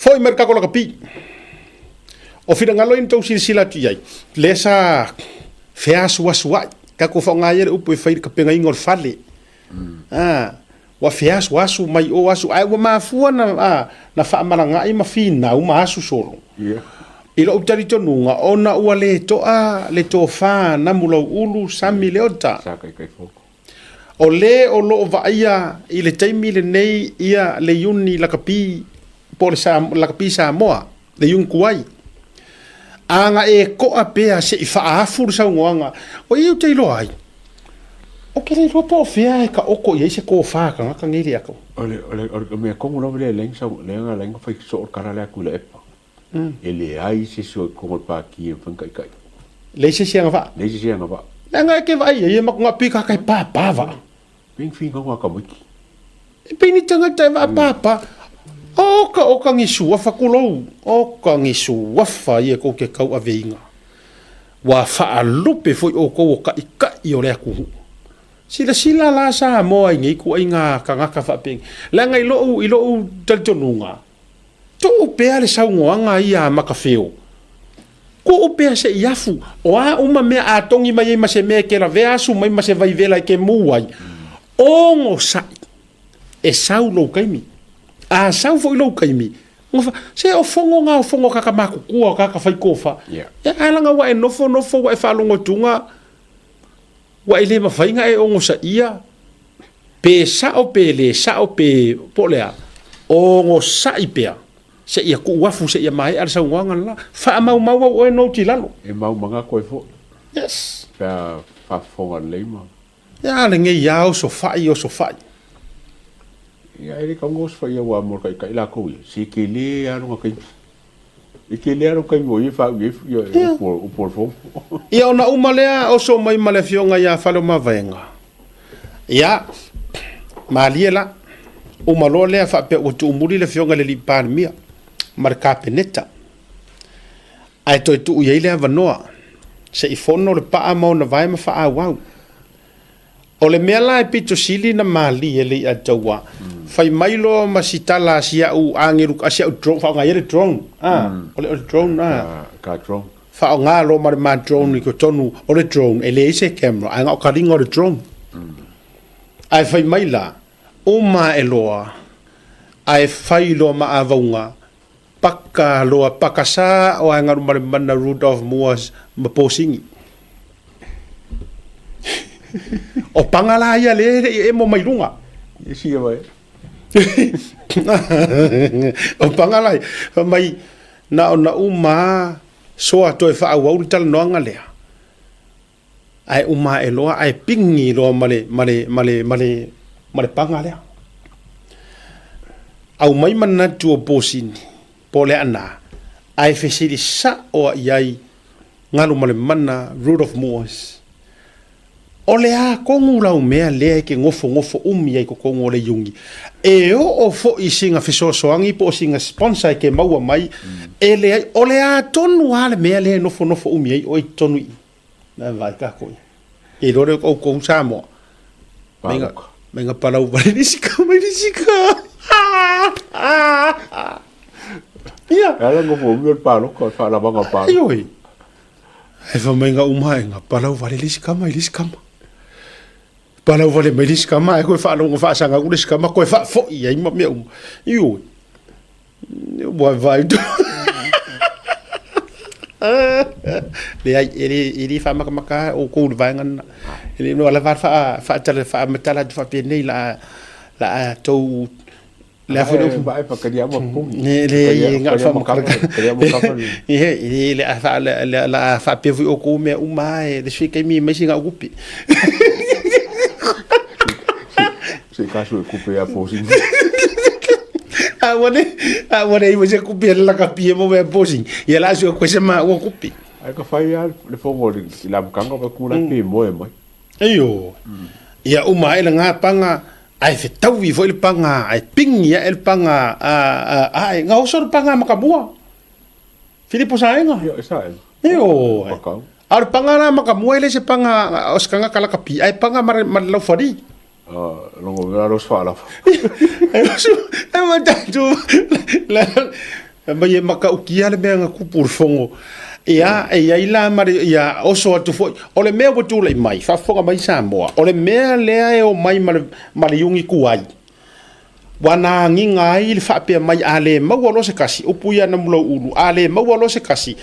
Foi mai le tatou lakapi. O finagalo ia na tou silasila atu i ai, lea sa feasuasuai, tatou faaaoga ia le upu e fai i le tapenaina o le fale. A, ua feasuasu mai o asu, ae ua mafua na, a, na faamalagai ma finau ma asu solo. Yeah. I lou talitonuga, ona ua le toa le tofa Namulauulu Sami Leota. Sa Taitaifono. O le o lo o vaaia i le taimi lenei ia le Iuni Lakapi po o le Lakapi Samoa, le Iuni Tuai. A na e toa pea se i faaafu le saunoaga, o i ou te iloa ai, ou te le iloa po o fea e taoto i ai se tofa a tagata nei le ata. O le, o le, o le mea tonu lava lea e leai ni lea na ala ai ona fai soo le tala lea a Tuilaepa. E leai se isi o i totonu o le Pati e mafai ona taitai. Leai se isi agavaa. Leai se isi agavaa. Leaga e te vaai ai e matou pei tagata e papa vaa. Pei ni finauga a tamaiti. E pei ni tagata e vaa papa. Oka oka ni suafa tulou, oka ni suafa ia tou te tauaveina. Ua faalupe foi outou o taitai o le atunuu. Silasila la Samoa i nei ituaiga tagata faapea. Leaga i lou i lou talitonuga, Tuu pea le saunoaga ia a Makafeo. Tuu pea se i afu. O a uma mea a togi mai ai ma se mea e ke lavea asu mai ma se vaivela e ke mu ai, onosai e sau lou taimi. A sau foi lou taimi, se o fono na o fono a tagata matutua o tagata fai tofa. Ae leaga ua e nofo nofo ua e faalogo atuga ua e le mafai ona e onosaia pe sao pe le sao pe po o le a, onosai pea seia tuu afu seia maea le saunoaga le la. Faamaumau au oe note i lalo. E mau manatu ai foi. Yes. Pe a faafofoga lelei ma. Ia lenei a osofai osofai. Ia e le tatau ona osofaia aua mo le taitai latou ia, se tele lava lona taimi. E tele lava lona taimi o ia e faaui ai ia upu o le Fono. Ia ona uma lea oso mai ma le afioga ia Faleomavaega. Ia, malie la. Uma loa lea faapea ua tuumuli le afioga i le alii Palemia ma le Kapeneta. Ae toe tuu i ai le avanoa se i fono le paa ma ona vae ma faaauau. O le mea la e pito sili na malie le i'a taua, fai mai loa ma si tala a si a'u agelu, a si a'u drone, faaaoga ai le drone, a, o le drone, a. Ka drone. Faaaoga loa ma le ma drone i totonu o le drone, e leai se camera, ae na o kaliga o le drone. Ae fai mai la, uma ae loa, ae fai loa ma avauga, paka loa, paka sa o Agalumalemana Rudolph Moores ma Posini. O panga la ia le e le i emo mai luga. E sia mai. O panga la ia, fai mai, na ona uma lava soa toe faaauau le talanoaga lea, ae uma ae loa ae pigi loa ma le, ma le, ma le, ma le, ma le paga lea. Aumai manatu o Posini, po o Leaana, ae fesili sao lava i ai Galumalemana Rudolf Moores, O le a tonu lau mea lea e te nofonofo umi ai i totonu o le Iuni? E oo foi i sina fesoasoani po o sina sponsor e te maua mai, e leai, o le a tonu lava le mea lea e nofonofo umi ai oe i totonu i i? Na vaai tatou ia. E iloa lea o outou Samoa. Meinga, meinga palau wale ni sika mai ni sika. Ia. E ala nofo umi o le paloka, o le faalavaga o le paloka. Ioe. E fa mai nga uma e nga palau wale le isi kama i le isi kama. Palau wale mai le isi kama, e koe whaalongo whaasanga ku le isi kama, koe whaafoi ai ma mea uma. Ioe. Ua vai tu. Leai, e le, e le faamakamaka outou i le vaega lena. E le no lava faa faatala faamatala atu faapenei la la tou le a foi le upu. Vae pakaria ma puni. Le le nga faamakala. Ie, le a fa le la faapea foi outou mea uma e le sui kaimi mai singa upi. Se kaso e kupe a posi. A ua le, a ua leai ma se kupe a le lakapi e maua ia posi. Ia la sua koe se maua kupe. Ai ka fai a le fono o le lamkanga pa kula pe moe mai. Io. Ia uma ae le ngā panga, ae fetaui foi le panga, ae pingi ae le panga, a, a, ae gaoso le panga ma ka mua. Filipo Saega. Ia, e Saega. Io. Pakau. A o le panga la ma ka mua e le se panga o se kangaka lakapi, ae panga ma le laufali. Longo mea los whaalafa. E ma tātou, Fai mai e matautia le mea na tupu i le fono. Ia, e i ai la ma le, ia, oso atu foi. O le mea ua tulai mai, faafofoga mai Samoa, o le mea lea e omai ma le, ma le iuni tuai, ua na agiga ai le faapea mai a le maua loa se tasi, upu ia a Namulauulu, a le maua loa se tasi,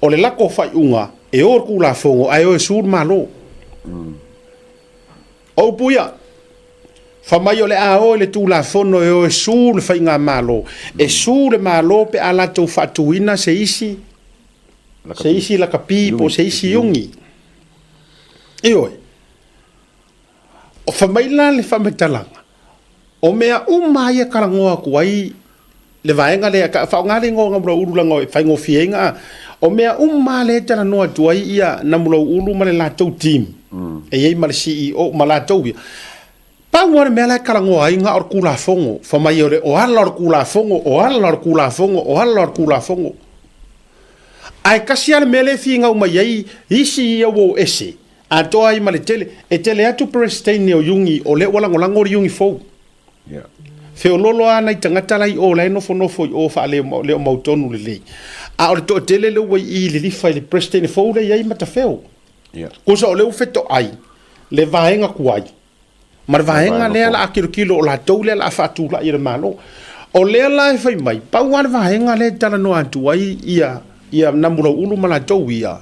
o le lako faaiuga, e o le Tulafono ae o e su le Malo. O upu ia, fai mai o le a o i le Tulafono e o e su le Faigamalo. E su le Malo pe a latou faatuina se isi, se isi lakapi po o se isi iugi. Ioe. O fai mai la le faamatalaga, o mea uma ia e talanoa atu ai le vaega lea, faaaoga le igoa o Namulauulu leaga e faigofie ai na, o mea uma lea e talanoa atu ai ia Namulauulu ma le latou team, e i ai ma le CEO ma latou ia, pau lava le mea la e talanoa ai na o le Tulafono, fai mai o le o ala o le Tulafono, o ala o le Tulafono, o ala o le Tulafono. Ae tasi lava le mea lea e finau mai ai isi ia ua o ese, atoa ai ma le tele, e tele atu Peresetene o Iuni o lea ua lagolago le Iuni fou. Yeah. Feololo lava nai tagata la i o la e nofonofo i o faale o mautonu lelei. A o le toatele lea ua i i lilifa i le President fou lea i ai Matafeo. Yeah. Kusa o lea ua fetoai le vaega tuai ma le vaega lea la a tilotilo o latou lea la a faatulai e le Malo. O lea la e fai mai, pau lava le vaega lea e talanoa atu ai ia ia Namulauulu ma latou ia,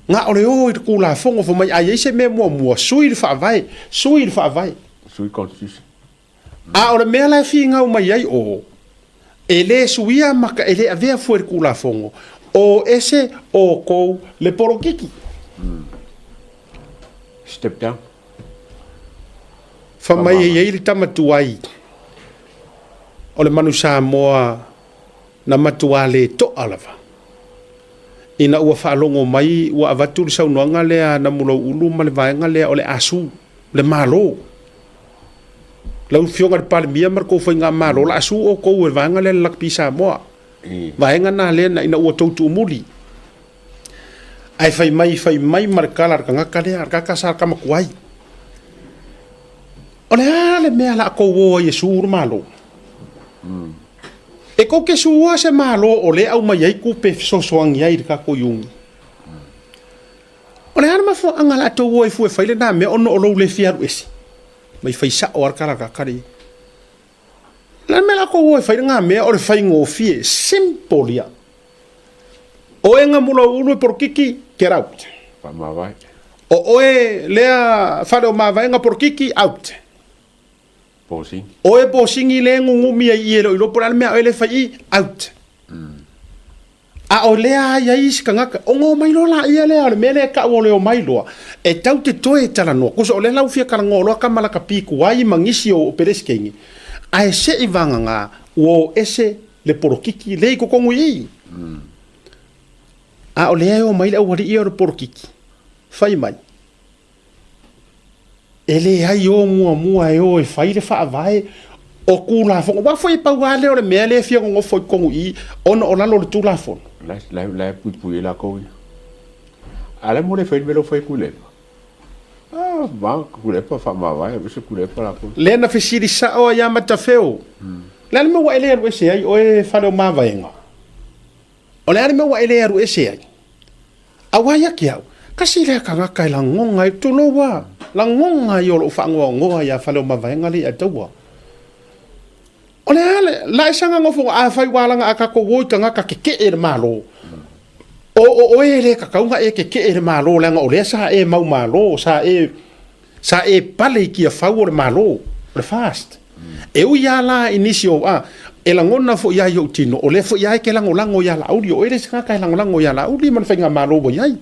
na o le o i le Tulafono fai mai a i ai se mea muamua, sui le Faavae, sui le Faavae. Sui Constitution. A o le mea la e finau mai ai o, e le suia ma e le avea fua i le Tulafono, o ese outou le polokiki. Step down. Fai mai e i ai le tama tuai o le manu Samoa na matuā le to'a lava. Ina ua faalogo mai ua avatu le saunoaga lea a Namulauulu ma le vaega lea o le a su le Malo. Lau Afioga i le Palemia ma le tou Faigamalo, o le a su outou e le vaega lea le Lakapi Samoa. Vaega na lea ina ua tou tuumuli. Ae fai mai, fai mai ma le tala a le tagata lea, le tagata sa tama tuai. O le a le mea o le a tou o ai e su le Malo? E tou te sua se Malo o lea e aumai ai tupe e fesoasoani ai i le tatou iuni. O le a le mafuaaga o le a tou o ai fua e fai lena mea ona o lou le fia alu ese? Mai fai sao lava le tala a le tagata lea. O le a le mea o le a tou o e fai lena mea o le faigofie, simple ia. Oe Gamulauulu e polokiki, get out. Faamavae. O oe lea Faleomavaega polokiki, out. Posini. Oe posini le gugumi ai i e le o iloa po o le a le mea a oe le fai i, out. A o lea a i ai isi tagata, ona omai loa laia lea, o le mea lea e tau o le omai loa, e tau te toe talanoa. Tusa o lea la ua fia talanoa loa tama lakapi tuai ma nisi o Peresetene, ae se i vagana ua o ese le polokiki lea i totonu i i. A o lea e omai le aualii ia o le polokiki, fai mai, E leai o muamua e o e fai le faavae o Tulafono. Aua foi e pau lava lea o le mea lea e fia nonofo i totonu i i ona o lalo o le Tulafono. La la la e puipui ai latou ia. A le mo le fai le mea lea ua fai e Tuilaepa. Ah, ma Tuilaepa faamavae, aveese Tuilaepa latou. Lea na fesili sao ai ia Matafeo. O le a le mea ua e le alu ese ai oe Faleomavaega? O le a le mea ua e le alu ese ai? Aua ia te au, kasi lea tagata e lagona ai, tulou a, lagona ai o lou faanoanoa ia Faleomavaega lea ia taua. O le a le, la e saga nofo, afai ua alaga a tatou o i tagata tetee i le Malo, o o oe e le tatau ona e tetee i le Malo leaga o lea sa e mau Malo, sa e Sa e pale i Tiafau o le Malo, o le FAST. E ui lava la i nisi o, a, e lagona foi lava i ou tino, o lea foi lava e te lagolago ia Laauli, o oe le isi tagata e lagolago ia Laauli ma le faigamalo ua i ai.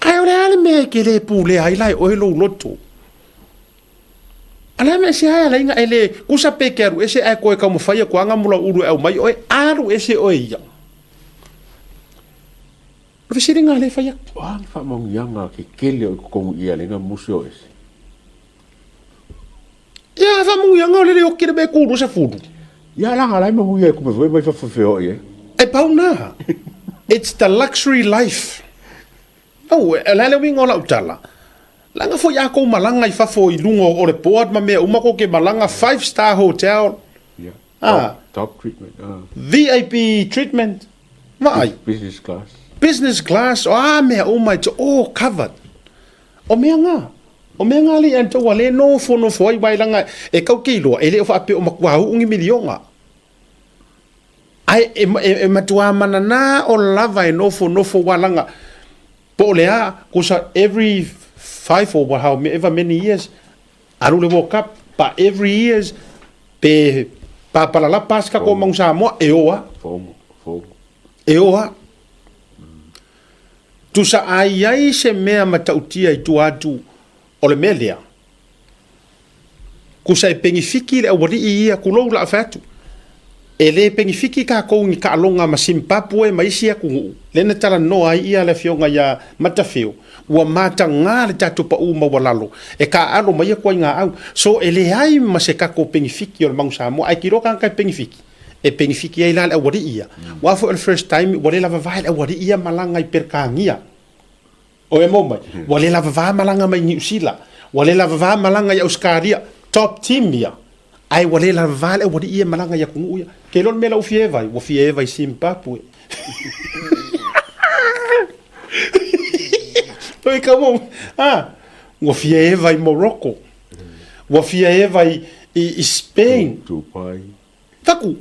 Ae o le a le mea e te le pulea ai la e oe lou loto? A le a mea se ae ala ai na e le tusa pe te alu ese ae toe taumafai atu lava Gamulauulu e aumai oe, alu ese oe ia. O le fesiliga lea e fai atu. O a ni faamanuiaga tetele o i totonu i i alai na musi o ese? Ia, faamanuiaga o lele e oti le mea e tu 20. Ia, laga la e manuia e kupe foi mai fafo feoi ai. E pau na. It's the luxury life. Au, o le a le uiga o lau tala? Leaga foi a tou malaga i fafo i luga o le board ma mea uma tou te malaga 5 star hotel. Ia. Ah. Top treatment. VIP treatment. Vaai. Business class. Business class, o a mea uma, it's all covered. O mea ngā. O mea ngā le antou ua le nofonofo ai wai langa e kau ke iloa, e le o whaapea o matua uu ni milionga. Ai e, e, e matua manana o lava e nofonofo wa langa. Po o le a, kusa every five or however many years, alu le World Cup, but every years, pe papalalapa se kako mangu Samoa, e o a. Fogo, fogo. E o a. Tusa a i ai se mea matautia i tua atu o le mea lea, kusa e pengifiki le aualii ia, kulou la fai atu. E le pengifiki kākou ni kaaloga ma Zimbabwe ma isi atunuu, lea na talanoa ai ia le afioga ia Matafeo, ua matagā le tatou paʻū maualalo e kaaalo mai ia kuaiga au. So e leai ma se tatou pengifiki o le Manu Samoa, ae kiloa tagata e pengifiki, e pengifiki ai la le aualii ia. Ua foi o le first time ua le lavavae le aualii ia malaga i Peretania. O e mau mai, ua le lavava malaga mai Niu Sila, ua le lavava malaga i Ausekaria, top team ia. Ae ua le lavava le aualii ia malaga i atunuu ia. Ke iloa le mea la ua fia eva ai? Ua fia eva i Zimbabwe. Oi ka mau, ah, ua fia eva i Morocco. Ua fia eva i, i, i Spain. Dubai. Taku,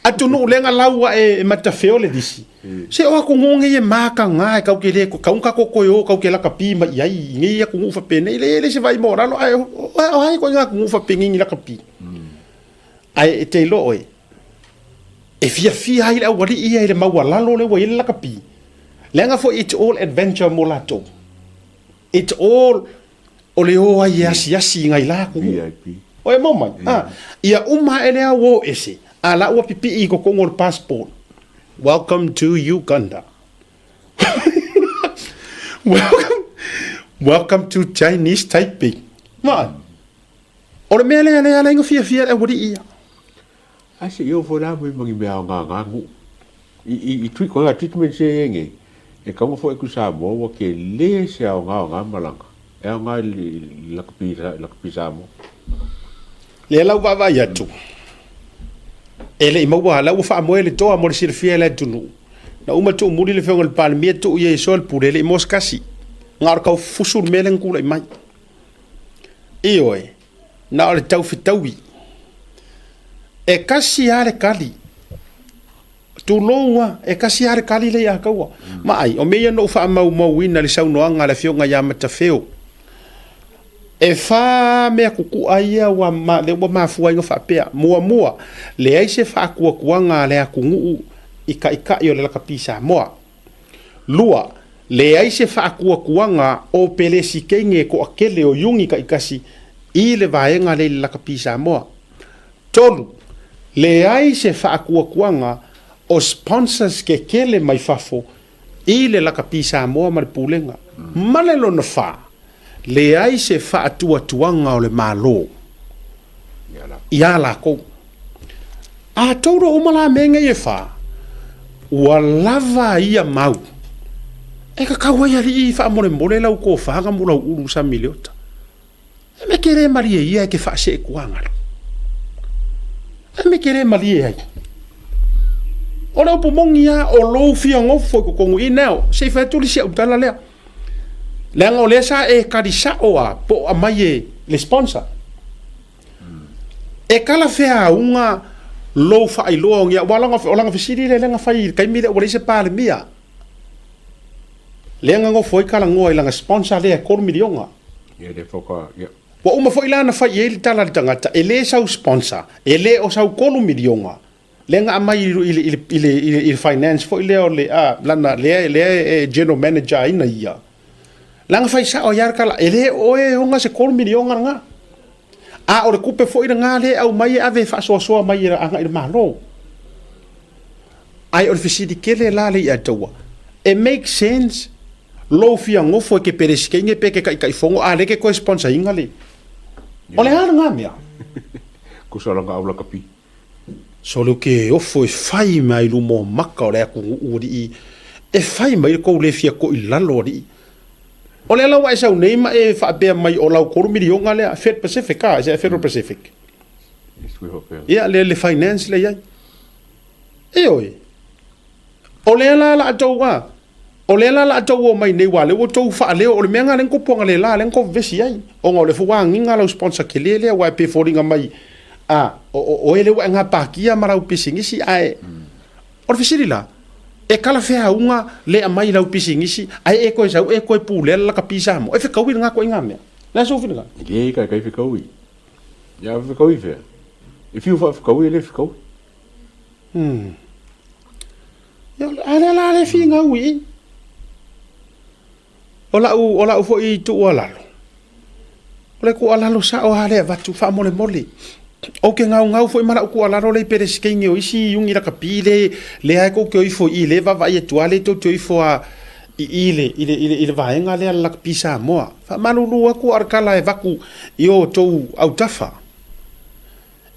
atunuu lea na lau ae e matafeo le lisi. Se o atunuu nei e mataga e kau ke le kau ka ko koe o kau ke lakapi mai i ai i nei atunuu faapenei le le se vaai maualalo ae o ai koe atunuu faapenei ni lakapi. Ae e te iloa oe e fiafia ai le aualii ia i le maualalo lea ua i ai le lakapi. Leaga foi it's all adventure mo latou. It's all o le o ai e asiasi i ngai la atunuu. VIP. O e mau mai. Ah, ia uma ae le au o ese, a la ua pipii i totonu o le passport. Welcome to Uganda. Welcome, welcome to Chinese Taipei. Vaai. O le mea lea lea ala ai na fiafia le aualii ia. Ae se i oo foi la mai ma ni mea aoga nuu. I, i, i tui, koe treatment se e nei, e kaunga foi ku Samoa ua tele se aoga o ngā malaga. E aoga i le lakapi, lakapi Samoa. Lea la ua vaavaai atu, e le i maua, la ua faamoe le toa mo le silafia e le atunuu. Na uma tuumuli le afioga i le Palemia tuu i ai soa le pule, e le i maua se kasi. Na o le tau fusu le mea lea na tulai mai. Ioe, na o le taufetaui. E kasi lava le kali. Tulou a, e kasi lava le kali lea ia Kaua. Maai, o mea ia na ou faamaumauina i le saunoaga a le afioga ia Matafeo. E whā mea kukua ia ua, ma, le ua mafua ai na faapea. Muamua, leai se faatuatuaga a le atunuu i taitai o le lakapi Samoa. Lua, leai se faatuatuaga o Pelesikeine toatele o Iuni taitasi i le vaega lea i le lakapi Samoa. Tolu, leai se faatuatuaga o sponsors kekele mai fafo i le lakapi Samoa ma le Pulega. Ma le lona fa, leai se faatuatuaga o le Malo iā lakou. A touro uma la mea nei e wha, ua lava ia mau. E kakau ai alii i whaamolemole lau kōwhanga mo lau ulu sa miliota. E me ke le malie ia e ke whaase e kuangalo. E me ke le malie ai. O le upu moni a o lou fia ngofo i totonu i now, se i fai atu le isi au tala lea. Leaga o lea sa e kali sao a po o aumai e le sponsor. E kala feauga lou faailoa o ni aua o lana fesili lea lea na fai i le taimi lea ua leai se Palemia. Lea na nofo ai talanoa i lana sponsor lea e $3 miliona. Ia lea foka, ia. Ua uma foi la na fai i ai le tala a le tagata, e le sau sponsor, e le o sau $3 miliona. Lea na aumai i le, i le, i le, i le, i le finance foi lea o le, a, lana, lea, lea e general manager aina ia. Lana fai sao ai lava le tala, e le o oe e ona se $3 miliona lena. A o le tupe foi lena lea e aumai e ave e faasoasoa mai e agai i le Malo. Ae o le fesili tele la lea ia te ua, e make sense lou fia nofo e ke Peresikeine pe ke Taitaifono a lea ke toe sponsor ina le. O le a lena mea? Kusa langa au lakapi. Sole ke ofo e fai mai i luma o maka o le atunuu alii, e fai mai le tou le fia toʻi lalo alii. O le ala ua e sau nei ma e faapea mai o lau $3 miliona lea, Fed Pacific a, is that Federal Pacific? Ia, le, le finance lea i ai. Ioe. O lea la la tou a, o lea la la tou omai nei aua o lea ua outou faaleo, o le mea lena lea na tupu analeila lea na tou vevesi ai, ona o lea foi ua agiga lau sponsor tele lea, aua e pei e foliga mai a, o oe lea ua e gapatia ma lau pisinisi, ae o le fesili la, e talafeauga le aumai i lau pisinisi ae e toe sau e toe pulea le lakapi Samoa? E fetaui lena ituaiga mea. O le a sou finagalo? E le taitai fetaui. Ia fetaui i fea? E fiu faafetaui e le fetaui. Ia, a lea la le finau i i. O lau, o lau foi tuualalo, o le tuualalo sao lava lea e avatu faamolemole. Ou te gaugau foi ma lau tuualalo lea i Peresetene o isi iuni lakapi le, lea e tou te o ifo i i, lea e vaavaai atu lava lea tou te o ifo lava i i i le, i le, i le vaega lea a le lakapi Samoa. Faamalulu atu a o le tala e avatu i o outou autafa.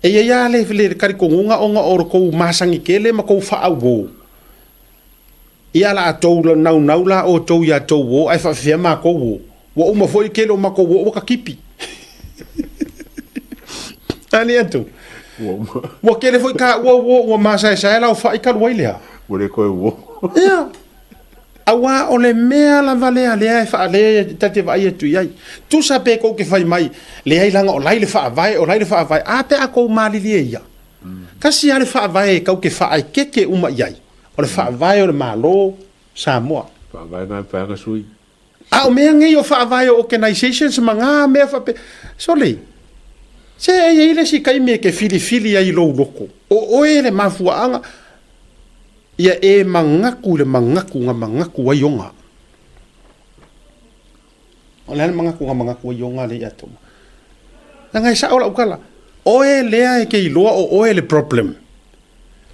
E i ai lava le, le talitonuga ona o lo tou masani tele ma tou faaauo, ia la tou naunau la outou ia tou uo ae faafefea matou uo. Ua uma foi le tele o matou uo ua tatipi. Ani atu. Ua uma. Ua tele foi taua uo ua masaesae la o fai talu ai lea. Ua le toe uo. Ia. Aua o le mea lava lea lea e faale ta te vaai atu i ai. Tusa pe tou te fai mai, leai leaga o la i le faavae, o la i le faavae, a pe a tou malilie ia. Tasi lava le faavae e tou te faaeteete uma i ai, o le faavae o le Malo Samoa. Faavae na mafai ona sui. A o mea nei o faavae o organizations ma na mea faapea, sole, se e i ai le isi taimi e te filifili ai i lou loto, o oe le mafuaaga, Ia e manatu i le manatu na manatu ai ona. O le a le manatu na manatu ai ona lea ia te oe? Leaga e sao lau tala, oe lea e te iloa o oe le problem.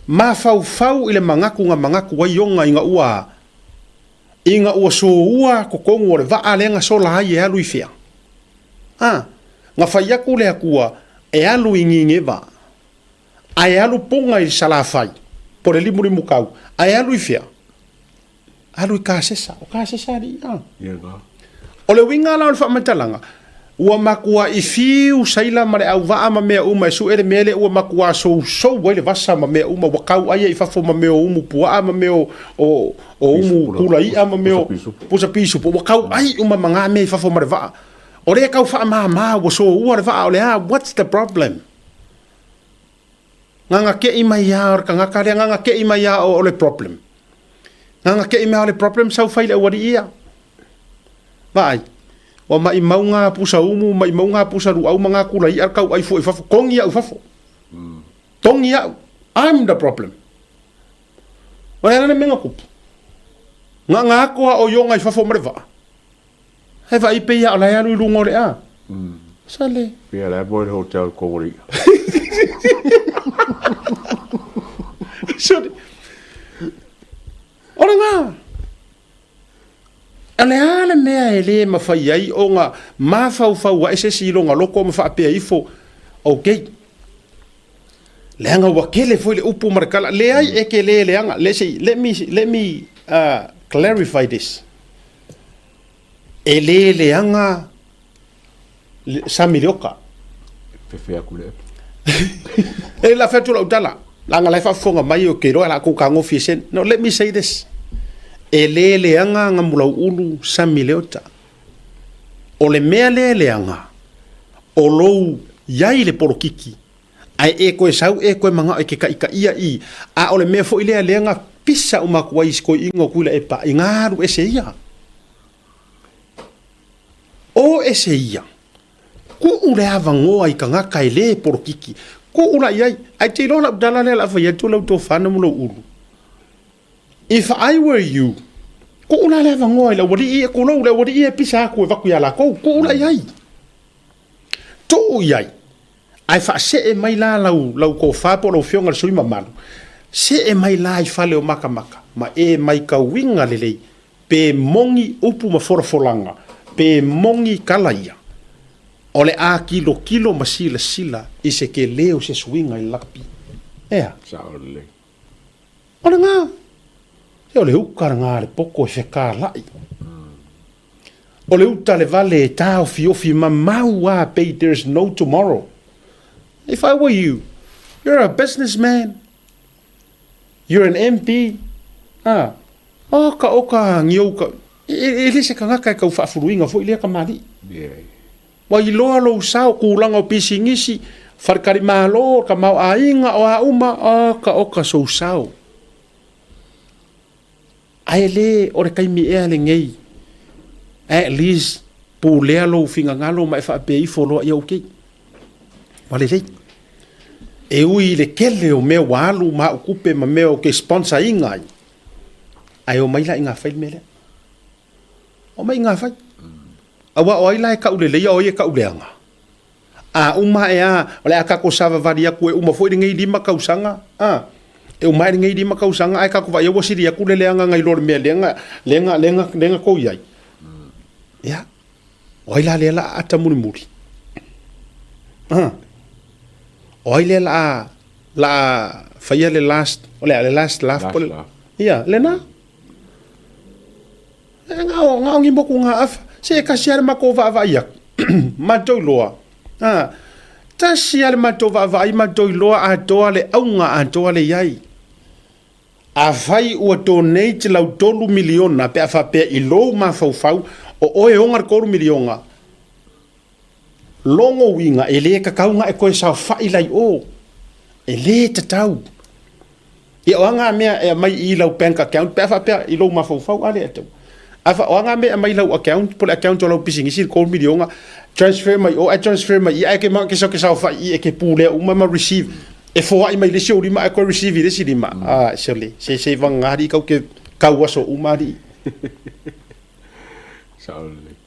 Mafaufau i le manatu na manatu ai ona ina ua ina ua soua totonu o le vaa lea na sola ai e alu i fea? A, na fai atu le Atua e alu i Nineva. Ae alu puna i Salafai, po o le limulimukau, ae alu i fea? Alu i Kasesa. O Kasesa alii a. O le uiga la o le faamatalaga, ua matuai fiu saila ma le auvaa ma mea uma e sue le mea lea ua matuā sousou ai le vasa ma mea uma, ua tau ai i fafo ma mea o umu puaa ma mea o, o, o umu kula i'a ma mea o pusa pisupo, ua tau ai uma ma ngā mea i fafo ma le vaa. O lea e tau faamāmā ua soua le vaa o le a, what's the problem? Gagakeʻi mai a o le tagata lea, gagakeʻi mai a o le problem. Gagakeʻi mai a o le problem sau fai le aualii ia. Vaai, ua maʻimau ngā pusa umu, maʻimau ngā pusa luau ma ngā kula iʻa tau ʻai fua i fafo, togi au i fafo. Togi au. I'm the problem. O le a le mea na tupu? Gaga atu a o ioga i fafo ma le vaa. He vaai pei a o la e alu i luga o le a. Sale. Pei a la e moe i le hotel ko o le i'a. Sorry. O le ngā. O le a le mea e le mawhai ai o ngā mafaufau ae se isi i longa loko ma whaapea ifo, okay, leaga ua kele foi le upu ma le tala, leai e ke le leaga, let, see, let me, let me uh, clarify this. E le leaga Sami Leoka. Fefe atu le E la fai atu lau tala. Leaga la e faafofoga mai o ke iloa la kou kagofi e sen. No, let me say this. E le leaga Gamulauulu Sami Leota. O le mea lea e leaga, o lou iai le polokiki, ae e toe sau e toe manao e ke taʻitaʻia i, a o le mea foi lea lea na pisa uma atu ai i si toeaina o Tuilaepa i na alu ese ia. O ese ia, kuu le avanoa i tagata e le polokiki, kuu la i ai, ae te iloa lau tala lea o le a fai atu lau tofa na ma lou ulu. If I were you, kuu la le avanoa i le aualii ia, tulou le aualii ia e pisa atu e avatu ia latou, kuu la i ai. Tuu i ai, ae faasee mai la lau, lau tofa po o lau afioga i le sui mamalu, see mai la i fale o Makamaka, ma e maitauina lelei, pe moni upu ma folafolaga, pe moni tala ia, o le a tilotilo ma silasila i se tele o se suiga i le lakapi. Ea? Sao lelei. O lena, se o le uka lena a le poto e fekalai. O le uta le vale e taofiofi mamau a pei there's no tomorrow. If I were you, you're a businessman. You're an MP. A, oka oka agiou ka, e le se tagata e tau faafuluina foi lea tamalii. Ua iloa lou sao, tulaga o pisinisi, faletalimalo, tamaoaiga, o a uma, oka oka sou sao. Ae le o le taimi ea lenei, at least pulea lou finagalo ma e faapea ifo loa, ia okay, ua lelei. E ui i le tele o mea ua alu ma au tupe ma mea ou te sponsor ina ai, ae omai la ina fai le mea lea. Omai ina fai. Aua o ai la e tau leleia o ai e tau leaga? A uma ae a, o le a tatou savavali atu e uma foi lenei 5 tausaga, a, e uma ae lenei 5 tausaga ae tatou vaai ua sili atu le leaga nai lo le mea lea na, lea na, lea na, lea na tou i ai. Ia, o ai la lea la a ata mulimuli? A, o ai lea la a, la a faia le last, o le a, le last laugh, Last laugh. Ia, lena. Na o ni mokugaafa, se e tasi lava le matou vaavaai atu, matou iloa, a, tasi lava le matou vaavaai matou iloa atoa le auga atoa le i ai. Afai ua donate lau $3 miliona pe a faapea i lou mafaufau o oe e ona le $3 miliona, Logo uiga e le tatau ona e toe saofai la i o. E le tatau. Ia o a na mea e aumai i lau bank account pe a faapea i lou mafaufau a lea e tau. A fa, o a na mea e aumai i lau account po o le account o lau pisinisi le $3 miliona, transfer mai o ae transfer mai i ae ke ma ke saofai i e ke pulea uma ma receive. E foai mai le isi ou lima ae toe receive i le isi lima. Ah, sole, se se vagana alii kau ke kau aso uma alii. Sao lelei.